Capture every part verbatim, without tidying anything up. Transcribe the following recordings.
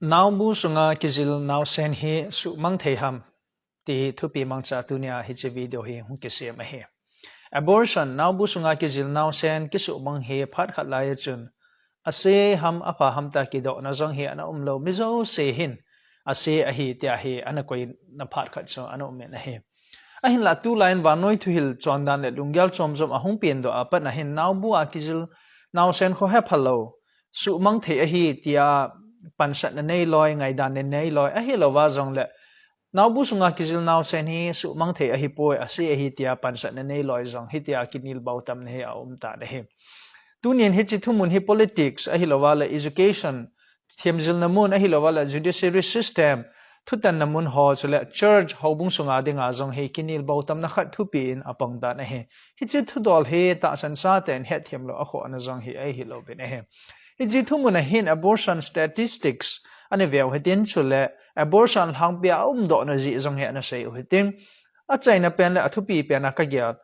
Naobu sunga kijil naosen hi suhmang thei ham ti thupi mangcha tunia hiche video hi hung kisem ahi. Abortion, naobu sunga kijil naosen kisuhmang hi phat khat lai a chun ase ham apha ham ta kidohna jong hi ana umlou, mi jouse hin ase ahi tia hi ana koina phat khat chu ana um in ahi. Ahinlah tulai in vannoi thuhil chondan le lunggel chomchom ahung pengdoh a pat na hin naobu a kijil naosen kho hephalou suhmang thei ahi tia pansatna neilou, ngaidan neilou, ahilouva jongle naobu sunga kijil naosen hi suhmang thei ahipoi, ase ahi tia pansatna neilou jong hitia kinelbau tamna hi aum tan ahi. Tunin hiche thumun hi politics ahilouva le education, themjilna mun ahilouva le judiciary system, thutanna mun ho chule church houbung sunga dinga jong hi kinelbau tamna khat thupi in apang tan ahi. Hiche thudol hi tahsan chaten hetthem lou akhohna jong hi ahilouvin ahi. Hiche thumun a hin abortion statistics ana veu hitin chule abortion lhangpia aumdohna jeh jong hi ana sei u hitin, achaina pen le athupi pen a kagel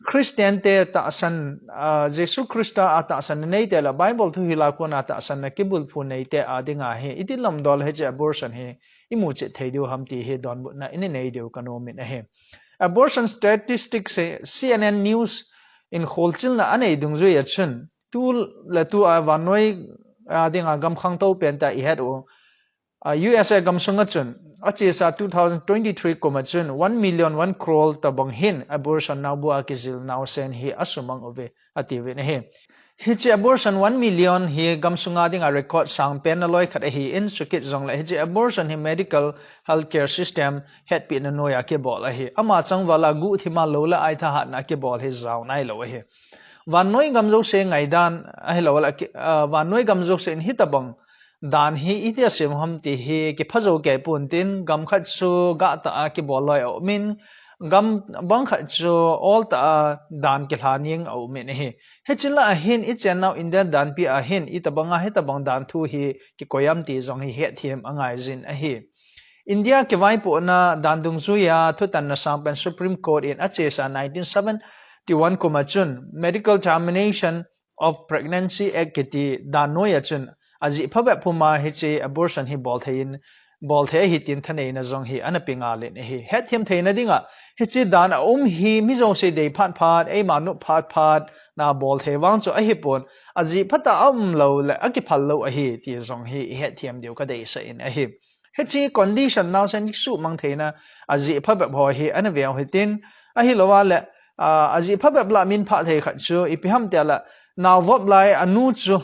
Christian te tahsan, ah, Jesu Christa a tahsan neite le Bible thuhil a kona tahsanna kibulphu neite a dinga hi iti lamdol hiche abortion hi imu chet thei diu ham ti hi donbutna ina nei diu kanom in ahi. Abortion statistics hi C N N News in kholchilna anei dungjui a chun tu le tu a vannoi a dinga gam khangtou pen ta ihet u. Ah, U S A gam sunga chun, achesa two thousand twenty-three kum a chun one million, one crore tabang hin abortion naobu a kijil naosen hi asumang uve, atiuvin ahi. Hiche abortion one million hi gam sunga dinga record sangpen naloi khat ahin, chukit jongle hiche abortion hi medical healthcare system hetpina noiya kibol ahi. Ama changval a guhthima lou le aithahatna kibol hi jao nailou ahi. Vannoi gam jouse ngaidan ahilouleh, ah, vannoi gam jouse in hitabang dan hi itia sem ham ti hi kipha jou kei pon tin, gam khat chu gah tah a kibol loi aumin, gam bang khat chu ol tah a dan kilha ning aumin ahi. Hiche lah a hin ichennau India danpi a hin itabang a hitabang dan thu hi kikoi am ti jong hi hetthem angaijin ahi. India kivaipohna dan dungjuia thutanna sangpen Supreme Court in achesa nineteen seventy-one kum a chun Medical Termination of Pregnancy Act kiti dan noiya chun ajeh phabep puma hiche abortion hi bol thei in, bol thei ahi tin thaneina jong hi ana pe ngal in ahi. Hetthem theina dinga hiche dan aum hi mi jouse dei phat phat, eima nop phat phat na bol thei vang chu ahipon, ajeh phatah a aumlou le akiphal lou ahi ti jong hi ihetthem diu kadeisah in ahi. Hiche condition naosen kisuhmang theina ajeh phabep ho hi ana veu hitin, ahilouva le, ah, ajeh phabep lah min phah thei khat chu ipi ham tia le, naovop lai anu chu,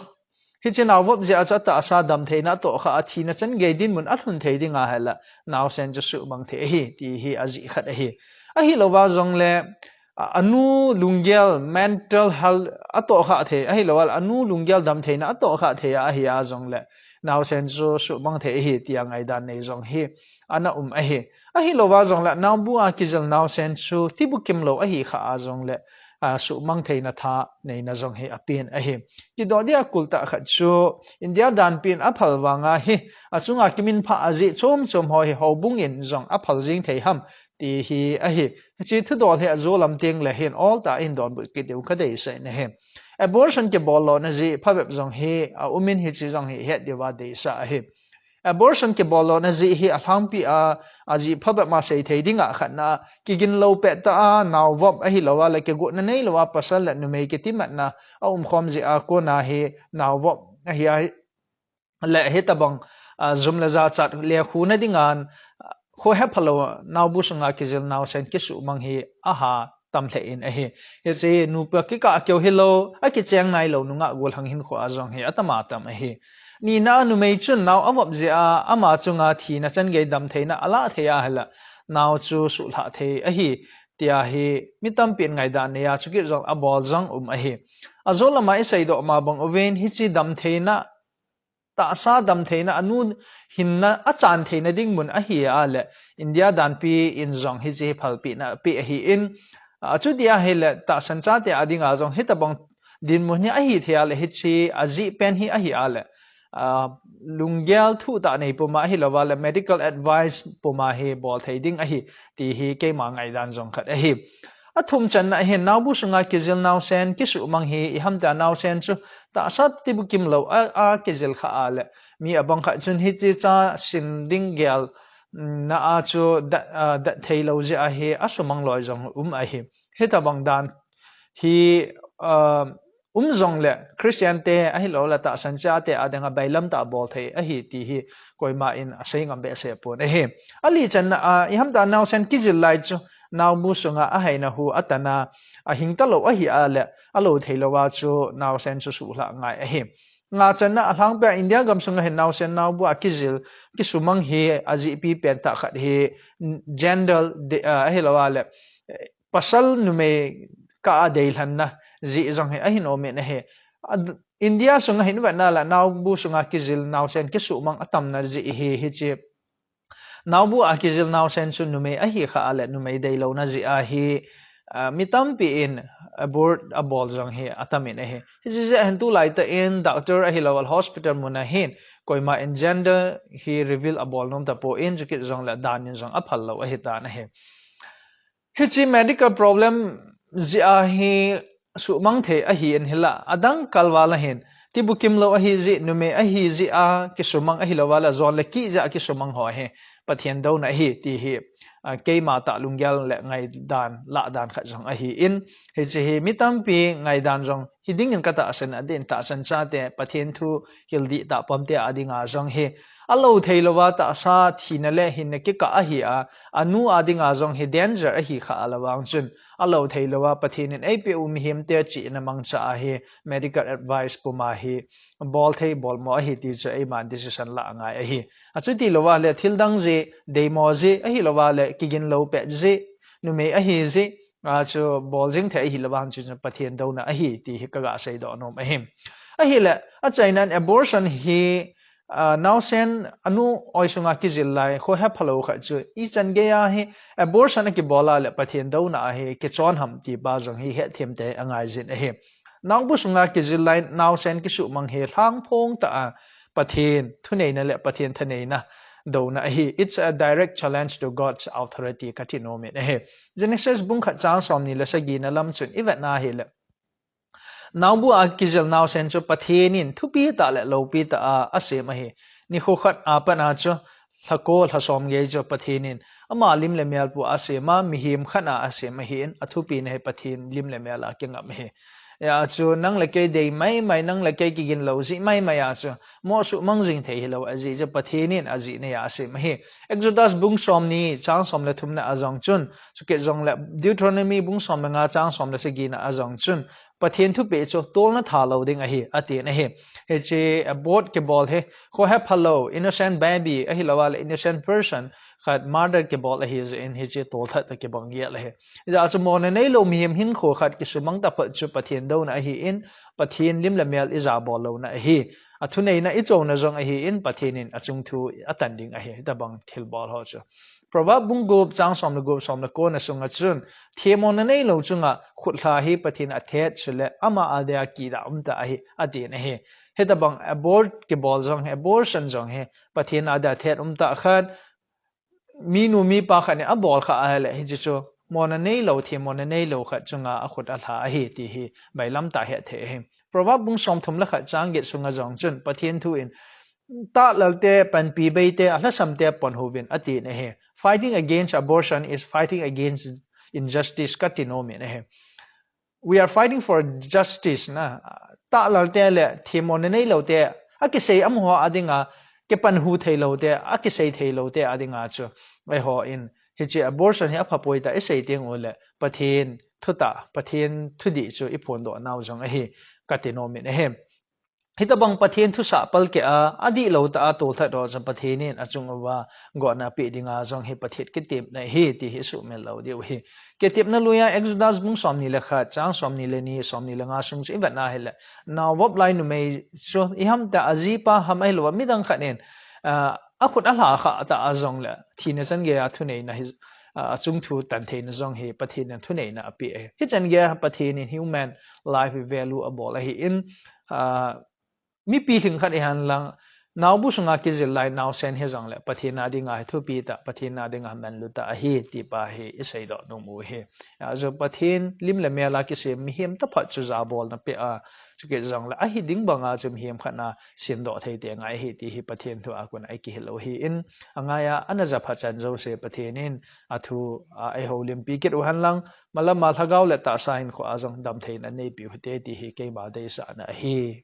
hiche naovop jeh a chu atahsa damtheina atohkhah a, thina changei dinmun alhun thei dinga hile naosen chu suhmang thei ahi ti hi ajeh khat ahi. Ahilouva jongle, a, anu lunggel, mental health atohkhah thei, ahilouva le anu lunggel damtheina atohkhah thei a, ahi a jongle naosen chu suhmang thei ahi tia ngaidan nei jong hi ana um ahi. Ahilouva jongle naobu a kijil naosen chu tibukim lou ahi khah a jongle, a, suhmang theina tha neina jong hi apen ahi. Kidoh dia kul tah khat chu India danpi in aphal vanga hi achunga kiminphah ajeh chom chom ho hi houbung in jong aphal jing thei ham ti hi ahi. Hiche thudol hi ajo lam teng le hin ol tah a hin donbut kit diu kadeisah in ahi. Abortion kibol lona jeh phabep jong hi aumin hiche jong hi het diuva deisah ahi. Abortion kibol lona jeh hi alhangpi a, ajeh phabep ma sei thei dinga khatna, kigin lou pettah a naovop ahilouva le kigotna neilouva pasal le numei kitimatna aumkhom jeh a kona hi naovop ahi a, le hitabang, a, jum le jachat lekhu na dinga, a, kho hephalou naobu sunga kijil naosen kisuhmang hi aha tam lheh in ahi. Hiche nupa kikah keu hilou, akicheng nailou nungah golhang hinkho a jong hi atama tam ahi. Nina numei chun nao avop jeh a ama chunga thina changei damtheina alah thei ahile nao chu suhlhah thei ahi tia hi mi tampin ngaidan neiya chukit jong abol jong um ahi. Ajo lama iseidoh ma bang uvin hiche damtheina tahsa damtheina anu hinna achan theina ding mun ahi a le India danpi in jong hiche hi phalpina pe ahin, a, chuti ahile tahsan chate a dinga jong hitabang dinmun hi ahi thei a le hiche ajeh pen hi ahi a le, a, lunggel thuh tah nei puma ahilouva le medical advice puma hi bol thei ding ahi ti hi keima ngaidan jong khat ahi. Athum channa hin naobu sunga kijil naosen kisuhmang hi iham tia naosen chu tahsa tibukim lou a, a kijil kha a le mi abang khat chun hiche cha sin ding gel na a chu dat, a, dat thei lou jeh a hi asumang loi jong um ahi. Hitabang dan hi, a, um jong le Christian te ahilou le tahsan chate a dinga bailam tah bol thei ahi ti hi koima in asei ngam behseh pon ahi. Ali channa a iham tia naosen kijil lai chu naobu sunga ahaina hu atana ahing talou ahi a le alou thei lou a chu naosen chu suhlah ngai ahi. Nga channa a lhangpia India gam sunga hin naosen naobu a kijil kisumang hi ajehpi pen tah khat hi gender de, a, ahilou a le, eh, pasal numei kah a deilhenna jeh jong hi ahin um in ahi. A, India sunga hin vetna le naobu sunga kijil naosen kisuhmang atamna jeh hi hiche naobu a kijil naosen chu numei ahi kha a le numei deilouna jeh a hi, a, mi tampi in abort abol jong hi atam in ahi. Hiche jeh hin tulai tah in doctor ahilou le hospital mun a hin koima in gender hi reveal abol nom tapon chukit jong le dan in jong aphal lou ahi tan ahi. Hiche medical problem jeh a hi suhmang thei ahi in hinla adang kalval a hin tibukim lou ahi jeh, numei ahi jeh a kisumang ahilou a le jon le kih jeh a kisumang ho hi Pathen douna ahi ti hi, a, keima tah lunggel le ngaidan lahdan khat jong ahi in hiche hi mi tampi ngaidan jong hiding in katahsan a din tahsan chate Pathen thu hil dih tah pam te a dinga jong hi alou thei lou a tahsa thina le hinna kikah ahi a, anu a dinga jong hi danger ahi kha a le vang chun alou thei lou a Pathen in eipeh u mihem te chihna mangcha a hi medical advice puma hi bol thei bol mo ahi ti chu eiman decision lah ngai ahi. Achuti lou a le thil dang jeh, deimo jeh, ahilou a le kigin lou pet jeh, numei ahi jeh, a chu bol jing thei ahile vang chu Pathen douna ahi ti hi kaga seidoh nom ahi. Ahile, achaina in abortion hi, a, naosen anu oi sunga kijil lai, khohe phalou khat chu, ichan gei a hi abortion akibol a le Pathen douna ahi, kichon ham ti pa jong hi hetthem te angai jin ahi. Naobu sunga kijil lai naosen kisuhmang hi lhangphong tah a Pathen thuneina le Pathen thaneina douna ahi. It's a direct challenge to God's authority kati nom in ahi. Genesis bung khat chang somni le sagina lam chun ivetna hile, naobu a kijil naosen chu Pathen in thupi tah le loupi tah a asem ahi. Nikho khat a pat a chu lhako lhasom gei chu Pathen in ama lim le mel pu a asem a, mihem khat a asem ahi in, athupina hi Pathen lim le mel a kingam ahi. Hijeh chun nang le kei dei maimai, nang le kei kigin lou jeh maimai a chu mo suhmang jing thei hilou ajeh chu Pathen in ajeh nei a asem ahi. Exodus bung somni chang som le thumna a jong chun, chukit jong le Deuteronomy bung som le nga chang som le sagina a jong chun, Pathen thupeh chu tolna tha lou ding ahi, atin ahi. Hiche abort kibol hi, khohe phalou, innocent baby, ahilou a le innocent person khat murder kibol ahi jeh in hiche tolthat tah kibang gel ahi. Hijeh chun mona neilou mihem hinkho khat kisumang taphot chu Pathen douna ahi in, Pathen lim le mel ija bol louna ahi. Athuneina ichonna jong ahi in, Pathen in achung thu atan ding ahi, hitabang thilbol ho chu. Proverb bung gup chang som le gup, som le ko na sunga chun, themmona neilou chunga khutlha hi Pathen athet chule ama a dia kidah umtah ahi, atin ahi. Hitabang abort kibol jong hi, abortion jong hi Pathen a dia thet umtah khat, minu mipa khat in abol kha ahile, hiche chu mona neilou, themmona neilou khat chunga akhut alha ahi ti hi bailam tah a het thei ahi. Proverb bung somthum le khat chang get sunga jong chun Pathen thu in, tahlel te, panpi bei te, alhasam te pon huvin atin ahi. Fighting against abortion is fighting against injustice kati nom in ahi. We are fighting for justice na. Tahlel te le themmona neilou te, akisei amaho a dinga kipan hu theilou te, akisei theilou te a dinga chu eihon hiche abortion hi aphapoi tia isei teng ule Pathen thutah, Pathen thudih chu iphondoh nau jong ahi, kati nom in ahi. Hitabang Pathen thusah palkeh a, adihlou tah a tolthat ho chu Pathen in achung uva gotna apeh dinga jong hi Pathen kitepna ahi ti hi suhmil lou diu ahi. Kitepna lui a Exodus bung somni le khat, chang somni le ni, somni le nga sung chu ivetna hile, naovop lai numei chu iham tia ajipa ham ahilou a midang khat in, a, akhut alha kha tah a jong le, thina chan gei a thuneina hi, a, achung thu tan theina jong hi Pathen in thuneina apeh ahi. Hichan gei a Pathen in human life value abol ahi in, a, mipi lhing khat ihen lang, Naobu sunga kijil lai naosen hijongle Pathen a dinga hi thupi tah, Pathen a dinga hi manlu tah ahi ti pa hi isei doh nom u hi. Ajo Pathen lim le mel a kisem mihem taphot chu jabolna pe a, chukit jongle ahi ding banga chu mihem khat na sin doh thei te ngai hi ti hi Pathen thu a kon a ikihil u hi in, angai a ana japha chan jouse Pathen in athu a eihoulimpi kit u hen lang, malam a lhagao le tahsa hinkho a jong damtheina neipiu hite ti hi keima deisahna ahi.